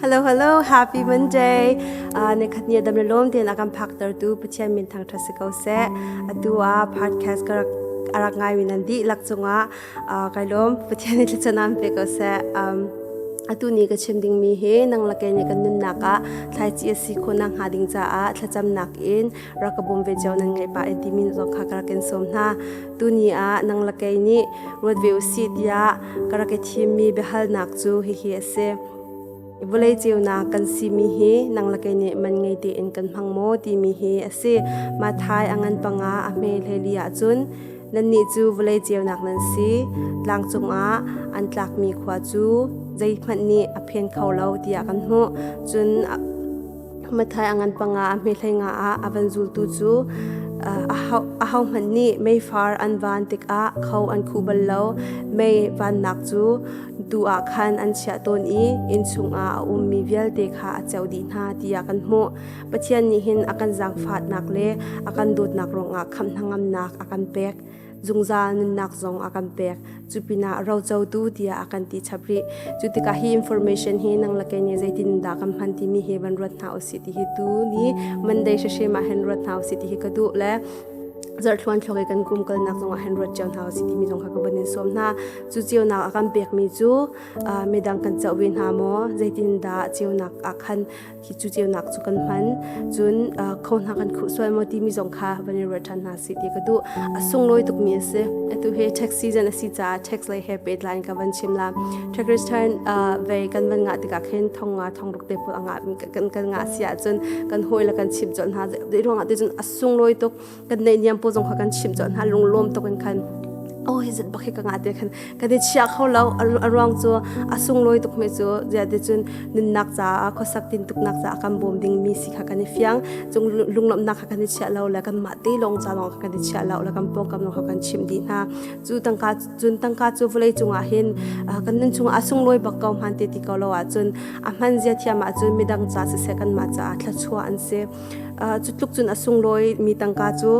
Hello, hello, happy Monday. Nikhat ni adam le lom ten akam phak tu Pathian min thang tha si ko seh. Atu ah podcast ka rak arak ngai mi nan di lak chungah kai lom Pathian ni thlachanam pe ko seh. Atu ni ka chim ding mi hi nang lake ni kan nunnak ah thlaici a si khawh nak hnga ding caah thlacamnak in rak ka bawm ve cio nan ngaih pah ti mi zong kha ka rak in sawm hna. Tuni ah nang lake nih ruat ve usih tiah ka rak i thimmi biahalnak cu hihi a si. Vawlei ceunak kan simi hi nang le kei nih man ngei tein kan hmang maw timi hi a si. Mathai a ngan panga a hme hlei ahcun nannih cu vawlei ceunak nan si. Tlang cungah an tlakmi khua cu zeihmanh nih a phen kho lo tiah kan hmuh. Cun Mathai a ngan panga a hme hlei nga ah a van zultu cu ahohmanh nih meifar an van tikah kho an khuh bal lo. Mei vannak cu tu ah khan an chiah tawn i inn chungah a ummi vialte kha a ceuh dih hna tiah kan hmuh. Pathian nih hin a kan zaangfahnak le a kan dawtnak ruangah khamh hnangamnak a kan pek. Zungzal nunnak zong a kan pek. Cu pinah rocotu tiah a kan ti chap rih. Cu tikah hi information hi nang le kei nih zeitin dah kan hman timi hi van ruat hna usih ti hi tu ni Monday hrimhrim ah hin ruat hna usih ti hi ka duh le zarhthluan thluak i kan kum kalnak zongah hin ruat cio hna usih timi zong kha ka van in sawm hna. Cu ceunak a kan pekmi cu midang kan coh ve hna maw? Zeitindah ceunak ah khan khi cu ceunak cu kan hman? Cun kho hna kan khuh sual maw timi zong kha van i ruat ṭhan hna sih ti ka duh. A sunglawi tukmi a si. Atu hi tax season a si caah tax lei he pehtlai in ka van chim la. Tax return vei kan van ngah tikah khin thong nga thong ruk te pawl a ngah kan kan ngah si ahcun kan hawi le kan chimh colh hna. Zei ruangah ti cun a sunglawi tuk. Kan neihniam pawl zong kha kan chimh colh hna lunglawm tuk in khan oh hi zat bak hi ka ngah te khan kan i chia kho lo. A ruang cu a sunglawi tuk mi cu zia te cun nunnak caah khuasak tin tuknak caah kan bawm ding mi si kha kan i fiang cung lunglawmhnak kha kan i chiah lo le kan mah te lawng ca lawng kha kan i chiah lo le kan pawngkam lawng kha kan chimh dih hna. Cu tangka cun tangka cu vawlei cungah hin kan nun chungah a sunglawi bak ko hman te ti ko lo ahcun a hman zia thiam ahcun midang ca siseh kan mah caah thluachuah an si. Cu tluk cun a sunglawi mi tangka cu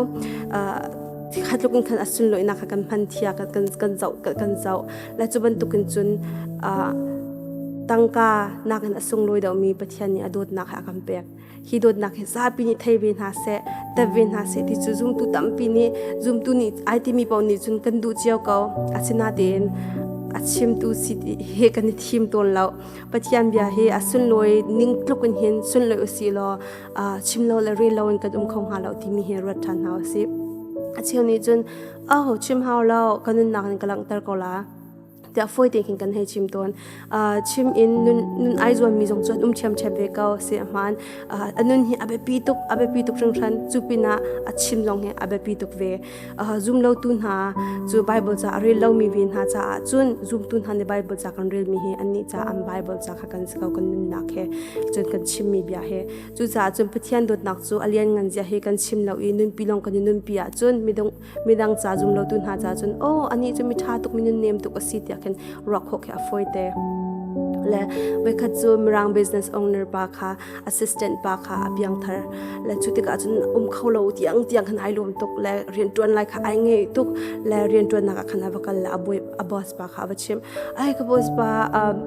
kha tluk in khan a sunlawinak kha kan hman thia kan kan zoh kan zoh le cu bantukin cun tangka nakin a sunglawi deuhmi Pathian nih a dawtnak he a kan pek. Hi dawtnak hi zapi nih thei ve hna seh, tep ve hna seh ti cu zumtu tampi nih zumtu nih ai timi paoh nih cun kan duh cio ko. Asinain a chimtu si he kan i thim tawn lo. Pathian bia hi a sunlawi ning tluk in hin sunlawi usih law chim lo le rel lo in kan um kho hnga lo timi hi ruat ṭhan hna usih. A cheu nih cun oh chim hau lo ka nunnak in ka langhter ko la tiah fawi tein khin kan hei chim tawn. Chim in nun nun ai zuammi zong cu an um ṭhiamṭhiam ve ko si a hmaan. A nun hi a biapi tuk a biapi tuk hringhran. Cu pinah a chim zong hi a biapi tuk ve. Zumlotu hna cu Bible ca a rel lomi ve hna caah cun zumtu hna nih Bible ca kan relmi hi annih ca an Bible ca kha kan si ko kan nunnak he cun kan chimmi bia he. Cucaah cun Pathian dawtnak cu a lianngan zia hi kan chim lo i nunpi lawng kan i nunpi ahcun midang midang ca zumlotu hna ca cun oh anih cu mi ṭha tuk mi nunnem tuk a si tiah khin ruah khawh khi a fawi te. Le voikhat cu Mirang business owner pa kha assistant pa kha a piangthar le cu tikah cun um kho lo tiang tiang khan ai lawm tuk le rianṭuan lai kha ai ngei tuk le rianṭuannak ah khan a va kal le a bawi a boss pa kha a va chimh. Ai ka boss pa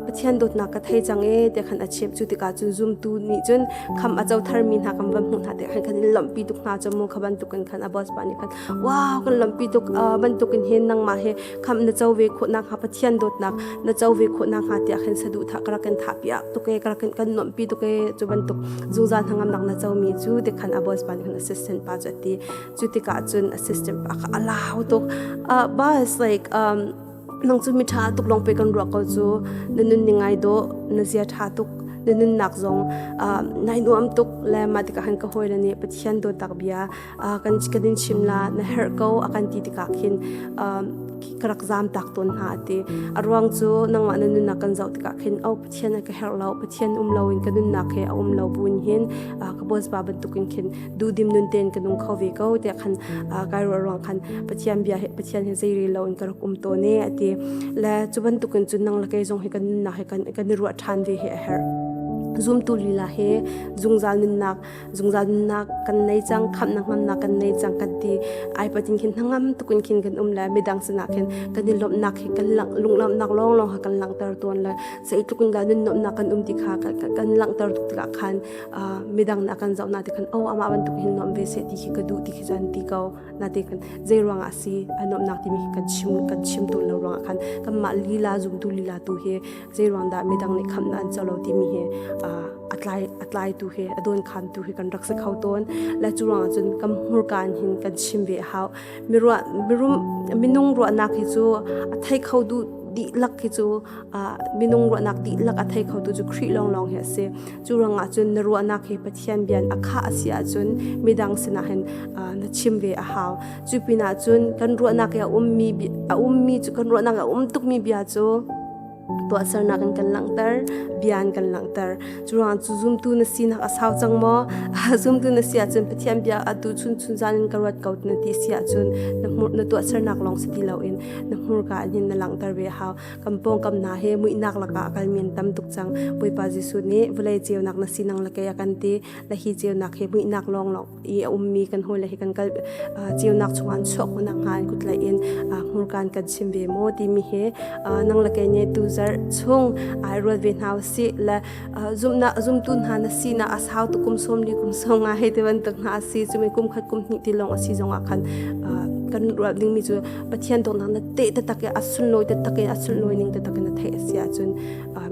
Pathian dawtnak ka thei cang e tiah khan a chimh. Cu tikah cun zumtu nih cun kham a co tharmi hna kan van hmuh hna tikah khan kan in lawmhpi tuk hna cu mu kha bantukin khan a boss pa nih khan wow kan lawmhpi tuk bantukin hin nangmah he kham na co ve khawh nakhnga Pathian dawtnak na co ve khawh nakhnga tiah khan saduhthah ka rak in thah piak tuk e ka rak in kan nuamhpi tuk e cu bantuk zungzal hnangamnak na comi cu tikhan a boss pa nih khan assistant pa cu a ti. Cu tikah cun assistant pa kha a lau tuk. Boss like nang cu mi ṭha tuk lawng pe kan ruah ko cu na nun ning ai dawh na zia ṭha tuk na nunnak zong nai nuam tuk le mah tikah khan ka hawile nih Pathian dawtnak bia kan kan in chim la na herh ko a kan ti tikah khin ka rak zam tak tawn hna a ti. A ruang cu nangmah na nunnak kan zoh tikah khin oh Pathian a ka herh lo Pathian um lo in ka nunnak he a um lo buin hin ka boss pa bantukin khin duhdim nun tein ka nung kho ve ko tiah khan kai ruah ruang khan Pathian bia he Pathian he zei rel lo in ka rak um tawn e a ti. Le cu bantukin cun nang le kei zong hi kan nunnak he kan kan i ruah ṭhan ve hi a herh. Zumtu lila he zungzal nunnak zungzal nunnak kan nei cang, khamhnak ngamnak kan nei cang kan ti. Ai patin khin hnangam tukin khin kan um le midang sinah khin kan i lawmhnak hi kan lang lunglawmhnak lawnglawng kha kan langhter tawn le zeitluk in dah nun nuamhnak kan um ti kha kan langhter tuk tikah khan midang nih a kan zoh na ti khan oh amah bantuk hin nuam ve seh ti khi ka duh ti khi cun ti ko na ti khan zei ruangah a si a nuamhnak timi khi kan chim tawn lo ruangah khan kanmah lila zumtu lila tu hi zei ruang dah midang nih khamhnak an co lo timi hi a tlai a tlaitu hi a dawn khantu hi kan rak si kho tawn. Le cu ruangah cun kan hmurka in hin kan chim ve a hau. Miruah mirum minung ruahnak hi cu a thei kho duh dihlak hi cu minung ruahnak dihlak a thei khotu cu Khrih lawnglawng hi a si. Cu ruangah cun na ruahnak hi Pathian bia in a khah a si ahcun midang sinah hin na chim ve a hau. Cu pinah cun kan ruahnak i a ummi a ummi cu kan ruahnak a um tukmi bia cu tuahsernak in kan langhter, bia in kan langhter. Cu ruangah cu zumtu na sinak a sau cang maw? Zumtu na si ahcun Pathian bia atu chun chun zan in ka ruat ko na ti si ahcun na hmur na tuahsernak lawng si ti loin na hmurka in hin na langhter ve a hau. Kan pawngkam hna he muihnak lakah a kalmi an tam tuk cang. Bawipa Jesuh nih vawlei ceunak na si nang le kei a kan ti. Le hi ceunak hi muihnak lawnglawng i a ummi kan hawile hi kan kal ceunak chungah an chuah khawh nakhnga an kut in hmurka an kan chim ve maw timi hi nang le kei nih tu zarh chung ai ruat ve hna usih. Le zumhnak zumtu hna na sinak a sau tuk kum 40 kum 50 hei ti bantuk hna a si cumi kum khat kum hnih ti lawng a si zongah khan kan ruah dingmi cu Pathian dawtnak na teh taktak i a sunlawi taktak in a sunlawi ning taktak in na theih a si ahcun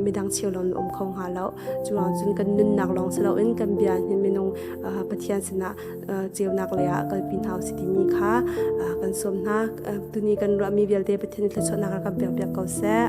midang cheu lo na um kho hnga lo. Cu ruang cun kan nunnak lawng si loin kan bia hin minung Pathian sinah ceunak lei ah kalpi hna usih timi kha kan sawm hna. Tuni kan ruahmi vialte Pathian thluachuahnak rak kan pek piak ko seh.